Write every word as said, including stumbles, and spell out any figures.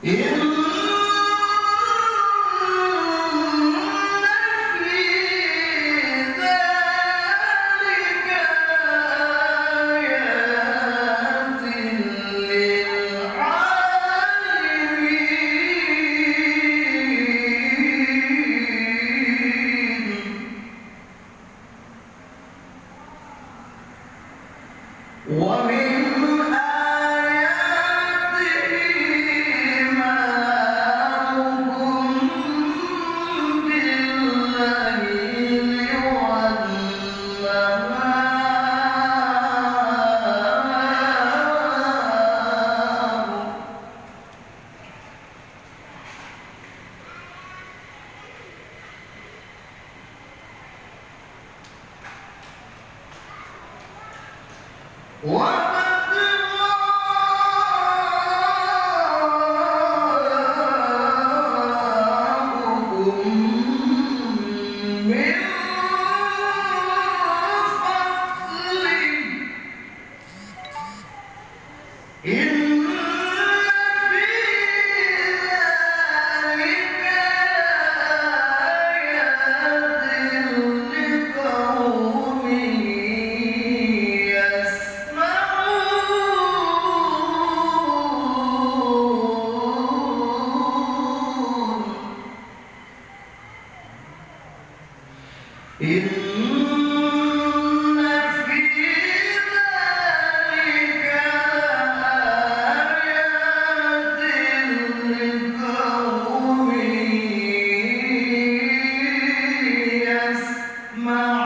إن في ذلك لآيات للعالمين. ومن آياته منامكم بالليل والنهار. وابتغاؤكم من فضله. إن في ذلك لآيات لقوم يسمعون. إن في ذلك لآيات لقوم يسمعون.